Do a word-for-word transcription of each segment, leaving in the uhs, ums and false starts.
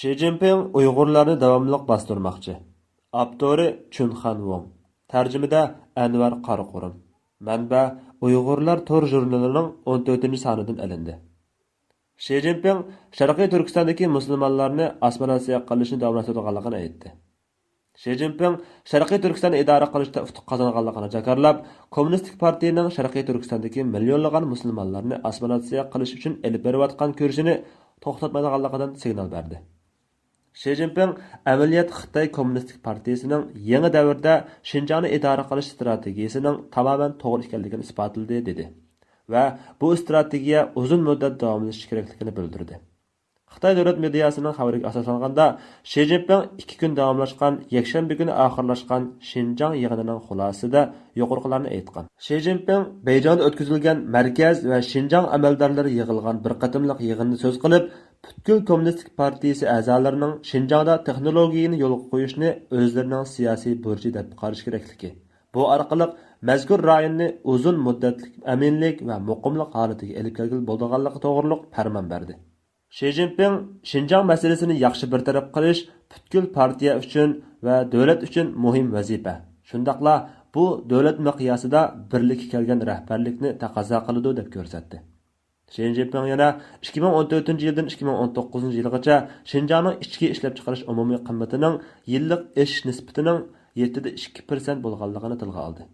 شى جىنپىڭ ئۇيغۇرلارنى داۋاملىق باستۇرماقچى. ئاپتورى چۈنخەن ۋوڭ. تەرجىمىدە ئەنۋەر قاراقۇرۇم. مەنبە ئۇيغۇرلار تور ژۇرنىلىنىڭ ئون تۆتىنچى سانىدىن ئېلىندى. شى جىنپىڭ شەرقىي تۈركىستاندىكى مۇسۇلمانلارنى ئاسسىمىلياتسىيە قىلىشنى داۋاملاشتۇرىدىغانلىقىنى ئيتتى. شى جىنپىڭ شەرقىي تۈركىستاننى ئىدارە قىلىشتا ئۇتۇق قازانغانلىقىنى جاكارلاپ، كوممۇنىستىك پارتىيىنىڭ شەرقىي تۈركىستاندىكى مىليونلىغان مۇسۇلمانلارنى ئاسسىمىلياتسىيە قىلىش ئۈچۈن ئېلىپ بېرىۋاتقان كۈرىشىنى توختاتمايدىغانلىقىدىن سىگنال بەردى. شى جىنپىڭ ئەمەلىيەتتە خىتاي كوممۇنىستىك پارتىيىسىنىڭ يېڭى دەۋردە شىنجاڭنى ئىدارە قىلىش ئىستراتېگىيىسىنىڭ تامامەن توغرا ئىكەنلىكىنى ئىسپاتلىدى، دېدى ۋە بۇ ئىستراتېگىيە ئۇزۇن مۇددەت داۋاملىشىشى كېرەكلىكىنى بىلدۈردى. خىتاي دۆلەت مېدىياسىنىڭ خەۋىرىگە ئاساسلانغاندا، شى جىنپىڭ ئىككى كۈن داۋاملاشقان يەكشەنبە كۈنى ئاخىرلاشقان شىنجاڭ يىغىنىنىڭ خۇلاسىسىدە يۇقىرىقىلارنى ئېيتقان. شى جىنپىڭ بېيجىڭدا ئۆتكۈزۈلگەن مەركەز ۋە شىنجاڭ ئەمەلدارلىرى يىغىلغان بىر قېتىملىق يىغىندا سۆز قىلىپ، پۈتكۈل كوممۇنىستىك پارتىيىسى ئەزالىرىنىڭ شىنجاڭدا تېخنولوگىيىنى يولغا قويۇشنى ئۆزلىرىنىڭ سىياسىي بۇرچى دەپ قارىشى كېرەكلىكى، بۇ ئارقىلىق مەزكۇر رايوننى ئۇزۇن مۇددەتلىك ئەمىنلىك ۋە مۇقىملىق ھالىتىگە ئېلىپ كەلگىلى بولىدىغانلىقى توغرۇلۇق پەرمان بەردى. شى جىنپىڭ شىنجاڭ مەسىلىسىنى ياخشى بىر تەرەپ قىلىش پۈتكۈل پارتىيە ئۈچۈن ۋە دۆلەت ئۈچۈن مۇھىم ۋەزىپە. شۇنداقلا بۇ دۆلەت مىقياسىدا بىرلىككە كەلگەن رەھبەرلىكنى تەقەززا قىلىدۇ، دەپ كۆرسەتتى. شى جىنپىڭ يەنە ئىككى مىڭ ئون تۆتىنچى يىلدىن ئىككى مىڭ ئون توققۇزىنچى يىلغىچە شىنجاڭنىڭ ئىچكى ئىشلەپچىقىرىش ئومۇمىي قىممىتىنىڭ يىللىق ئېشىش نىسبىتىنىڭ يەتتىدە ئىككى پىرسەنت بولغانلىقىنى تىلغا ئالدى.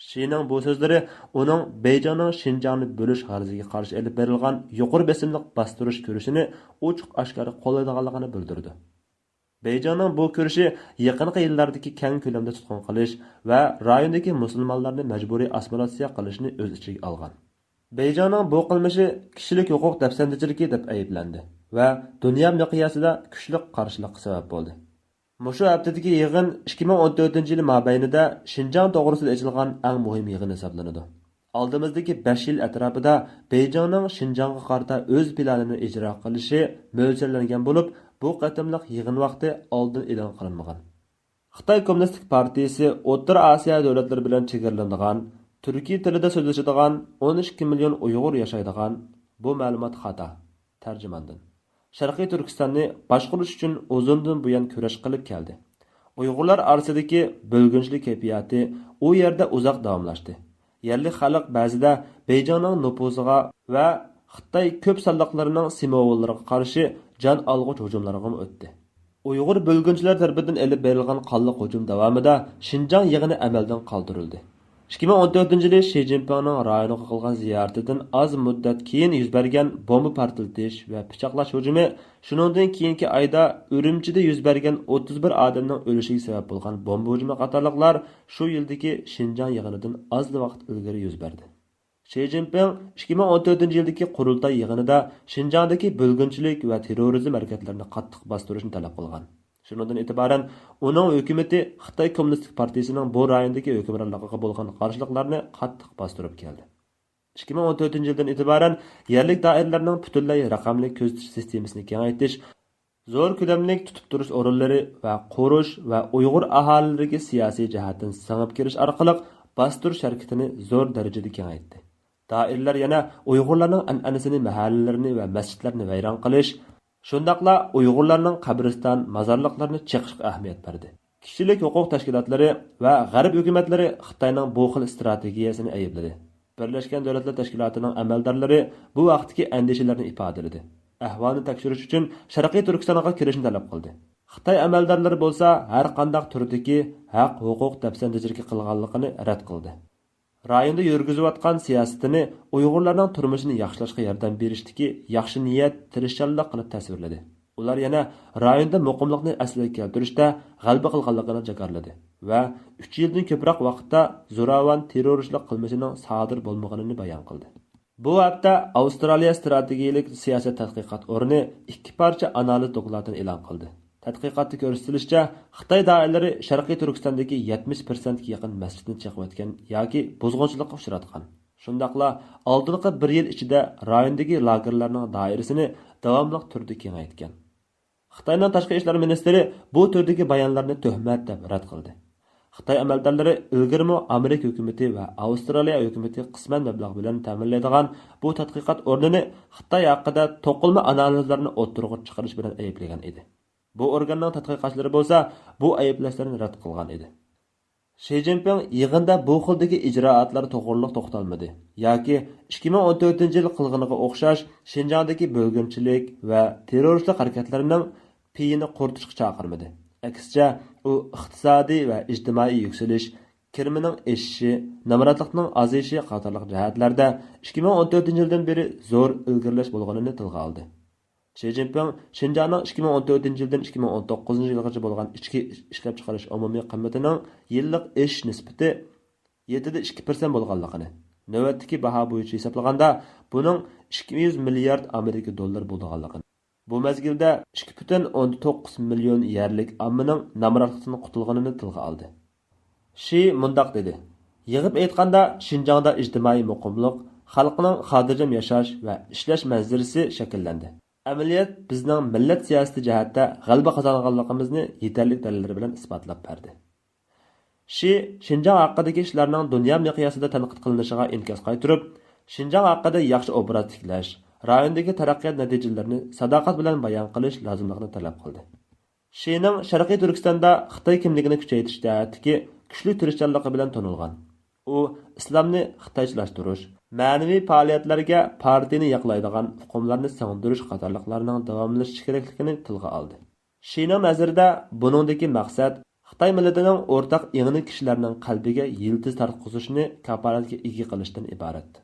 شىنىڭ بۇ سۆزلىرى ئۇنىڭ بېيجىڭنىڭ شىنجاڭنى بۆلۈش غەرىزىگە قارشى ئېلىپ بېرىلغان يۇقىرى بېسىملىق باستۇرۇش كۈرىشىنى ئوچۇق-ئاشكارا قوللايدىغانلىقىنى بىلدۈردى. بېيجىڭنىڭ بۇ كۈرىشى يېقىنقى يىللاردىكى كەڭ كۆلەمدە تۇتقۇن قىلىش ۋە رايوندىكى مۇسۇلمانلارنى مەجبۇرىي ئاسسىمىلياتسىيە قىلىشنى ئۆز ئىچىگە ئالغان. بېيجىڭنىڭ بۇ قىلمىشى كىشىلىك ھوقۇق دەپسەندىچىلىكى دەپ ئەيىبلەندى ۋە دۇنيا مىقياسىدا كۈچلۈك قارشىلىققا سەۋەب بولدى. مۇشۇ ھەپتىدىكى يىغىن ئىككى مىڭ ئون تۆتىنچى يىلى مابەينىدە شىنجاڭ توغرىسىدا ئېچىلغان ئەڭ مۇھىم يىغىن ھېسابلىنىدۇ. ئالدىمىزدىكى بەش يىل ئەتراپىدا بېيجىڭنىڭ شىنجاڭغا قارىتا ئۆز پىلانىنى ئىجرا قىلىشى مۆلچەرلەنگەن بولۇپ، بۇ قېتىملىق يىغىن ۋاقتى ئالدىن ئېلان قىلىنمىغان. خىتاي كوممۇنىستىك پارتىيىسى ئوتتۇرا ئاسىيا دۆلەتلىرى بىلەن چېگرىلىنىدىغان، تۈركىي تىلىدا سۆزلىشىدىغان ئون ئىككى مىليون ئۇيغۇر ياشايدىغان، بۇ مەلۇمات خاتا. تەرجىماندىن. شەرقىي تۈركىستاننى باشقۇرۇش ئۈچۈن ئۇزۇندىن بۇيان كۈرەش قىلىپ كەلدى. ئۇيغۇرلار ئارىسىدىكى بۆلگۈنچىلىك كەيپىياتى ئۇ يەردە ئۇزاق داۋاملاشتى. يەرلىك خەلق بەزىدە بېيجىڭنىڭ نوپۇزىغا ۋە خىتاي كۆپ سانلىقلىرىنىڭ سىمۋوللىرىغا قارشى جان ئالغۇچ ھۇجۇملارغىمۇ ئۆتتى. ئۇيغۇر بۆلگۈنچىلەر تەرىپىدىن ئېلىپ بېرىلغان قانلىق ھۇجۇم داۋامىدا شىنجاڭ يىغىنى ئەمەلدىن قالدۇرۇلدى. ئىككى مىڭ ئون تۆتىنچى يىلى شى جىنپىڭنىڭ رايونغا قىلغان زىيارىتىدىن ئاز مۇددەت كېيىن يۈز بەرگەن بومبا پارتلىتىش ۋە پىچاقلاش ھۇجۇمى، شۇنىڭدىن كېيىنكى ئايدا ئۈرۈمچىدە يۈز بەرگەن ئوتتۇز بىر ئادەمنىڭ ئۆلۈشىگە سەۋەب بولغان بومبا ھۇجۇمى قاتارلىقلار شۇ يىلدىكى شىنجاڭ يىغىنىدىن ئازلا ۋاقىت ئىلگىرى يۈز بەردى. شى جىنپىڭ ئىككى مىڭ ئون تۆتىنچى يىلدىكى قۇرۇلتاي يىغىنىدا شىنجاڭدىكى بۆلگۈنچىلىك ۋە تېررورىزم ھەرىكەتلىرىنى قاتتىق باستۇرۇشنى تەلەپ قىلغان. شۇنىڭدىن ئېتىبارەن ئۇنىڭ ھۆكۈمىتى خىتاي كوممۇنىستىك پارتىيىسىنىڭ بۇ رايوندىكى ھۆكۈمرانلىقىغا بولغان قارشىلىقلارنى قاتتىق باستۇرۇپ كەلدى. ئىككى مىڭ ئون تۆتىنچى يىلدىن ئېتىبارەن يەرلىك دائىرىلەرنىڭ پۈتۈنلەي رەقەملىك كۆزىتىش سىستېمىسىنى كېڭەيتىش، زور كۆلەملىك تۇتۇپ تۇرۇش ئورۇنلىرى ۋە قۇرۇش ۋە ئۇيغۇر ئاھالىلىرىگە سىياسىي جەھەتتىن سىڭىپ كىرىش ئارقىلىق باستۇرۇش ھەرىكىتىنى زور دەرىجىدە كېڭەيتتى. دائىرىلەر يەنە ئۇيغۇرلارنىڭ ئەنئەنىسىنى، مەھەللىلىرىنى ۋە مەسچىتلەرنى ۋەيران قىلىش، شۇنداقلا ئۇيغۇرلارنىڭ قەبرىستان، مازارلىقلىرىنى چېقىشقا ئەھمىيەت بەردى. كىشىلىك ھوقۇق تەشكىلاتلىرى ۋە غەرب ھۆكۈمەتلىرى خىتاينىڭ بۇ خىل ئىستراتېگىيەسىنى ئەيىبلىدى. بىرلەشكەن دۆلەتلەر تەشكىلاتىنىڭ ئەمەلدارلىرى بۇ ھەقتىكى ئەندىشىلىرىنى ئىپادىلىدى. ئەھۋالنى تەكشۈرۈش ئۈچۈن شەرقىي تۈركىستانغا كىرىشنى تەلەپ قىلدى. خىتاي ئەمەلدارلىرى بولسا ھەر قانداق تۈردىكى ھەق-ھوقۇق دەپسەندىچىلىكى قىلغانلىقىنى رەت قىلدى. رايوندا يۈرگۈزۈۋاتقان سىياسىتىنى ئۇيغۇرلارنىڭ تۇرمۇشىنى ياخشىلاشقا ياردەم بېرىشتىكى ياخشى نىيەت، تىرىشچانلىق قىلىپ تەسۋىرلىدى. ئۇلار يەنە رايوندا مۇقىملىقنى ئەسلىگە كەلتۈرۈشتە غەلىبە قىلغانلىقىنى جاكارلىدى ۋە ئۈچ يىلدىن كۆپرەك ۋاقىتتا زوراۋان تېررورچىلىق قىلمىشىنىڭ سادىر بولمىغىنىنى بايان قىلدى. بۇ ھەپتە ئاۋسترالىيە ئىستراتېگىيەلىك سىياسەت تەتقىقات ئورنى ئىككى پارچە ئانالىز دوكلاتىنى ئېلان قىلدى. تەتقىقاتتا كۆرسىتىلىشىچە، خىتاي دائىرىلىرى شەرقىي تۈركىستاندىكى يەتمىش پىرسەنتكە يېقىن مەسچىتنى چېقىۋەتكەن ياكى بۇزغۇنچىلىققا ئۇچراتقان. شۇنداقلا ئالدىنقى بىر يىل ئىچىدە رايوندىكى لاگېرلارنىڭ دائىرىسىنى داۋاملىق تۈردە كېڭەيتكەن. خىتاينىڭ تاشقى ئىشلار مىنىستىرى بۇ تۈردىكى بايانلارنى تۆھمەت دەپ رەت قىلدى. خىتاي ئەمەلدارلىرى ئىلگىرىمۇ ئامېرىكا ھۆكۈمىتى ۋە ئاۋسترالىيە ھۆكۈمىتى قىسمەن مەبلەغ بىلەن تەمىنلەيدىغان بۇ تەتقىقات ئورنىنى خىتاي ھەققىدە توقۇلما ئانالىزلارنى ئوتتۇرىغا چىقىرىش بىلەن ئەيىبلىگەن ئىدى. بۇ ئورگاننىڭ تەتقىقاتچىلىرى بولسا بۇ ئەيىبلەشلەرنى رەت قىلغان ئىدى. شى جىنپىڭ يىغىندا بۇ خىلدىكى ئىجرائاتلار توغرۇلۇق توختالمىدى ياكى ئىككى مىڭ ئون تۆتىنچى يىل قىلغىنىغا ئوخشاش شىنجاڭدىكى بۆلگۈنچىلىك ۋە تېررورىستلىق ھەرىكەتلىرىنىڭ پېيىنى قۇرۇتۇشقا چاقىرمىدى. ئەكسىچە، ئۇ ئىقتىسادىي ۋە ئىجتىمائىي يۈكسىلىش، كىرىمىنىڭ ئېشىشى، نامراتلىقنىڭ ئازىيىشى قاتارلىق جەھەتلەردە ئىككى مىڭ ئون تۆتىنچى يىلدىن بېرى زور ئىلگىرىلەش بولغىنىنى تىلغا ئالدى. شى جىنپىڭ شىنجاڭنىڭ ئىككى مىڭ ئون تۆتىنچى يىلدىن ئىككى مىڭ ئون توققۇزىنچى يىلغىچە بولغان ئىچكى ئىشلەپچىقىرىش ئومۇمىي قىممىتىنىڭ يىللىق ئېشىش نىسبىتى يەتتىدە ئىككى پىرسەنت بولغانلىقىنى، نۆۋەتتىكى باھا بويىچە ھېسابلىغاندا، بۇنىڭ ئىككى يۈز مىليارد ئامېرىكا دوللىرى بولىدىغانلىقىنى، بۇ مەزگىلدە ئىككى پۈتۈن ئوندىن توققۇز مىليون يەرلىك ئاممىنىڭ نامراتلىقتىن قۇتۇلغىنىنى تىلغا ئالدى. شى مۇنداق دېدى، يىغىپ ئېيتقاندا، شىنجاڭدا ئىجتىمائىي مۇقىملىق، خەلقنىڭ خاتىرجەم ياشاش ۋە ئىشلەش مەنزىرىسى شەكىللەندى. ئەمەلىيەت بىزنىڭ مىللەت سىياسىتى جەھەتتە غەلىبە قازانغانلىقىمىزنى يېتەرلىك دەلىللەر بىلەن ئىسپاتلاپ بەردى. شى شىنجاڭ ھەققىدىكى ئىشلارنىڭ دۇنيا مىقياسىدا تەنقىد قىلىنىشىغا ئىنكاس قايتۇرۇپ، شىنجاڭ ھەققىدە ياخشى ئوبراز تىكلەش، رايوندىكى تەرەققىيات نەتىجىلىرىنى ساداقەت بىلەن بايان قىلىش لازىملىقىنى تەلەپ قىلدى. شىنىڭ شەرقىي تۈركىستاندا خىتاي كىملىكىنى كۈچەيتىش جەھەتتىكى كۈچلۈك تىرىشچانلىقى بىلەن تونۇلغان. ئۇ ئىسلامنى خىتايچىلاشتۇرۇش، مەنىۋى پائالىيەتلەرگە پارتىيىنى ياقلايدىغان ئۇقۇملارنى سىڭدۈرۈش قاتارلىقلارنىڭ داۋاملىشىشى كېرەكلىكىنى تىلغا ئالدى. شىنىڭ نەزىرىدە بۇنىڭدىكى مەقسەت خىتاي مىللىتىنىڭ ئورتاق ئېڭىنى كىشىلەرنىڭ قەلبىگە يىلتىز تارتقۇزۇشنى كاپالەتكە ئىگە قىلىشتىن ئىبارەت.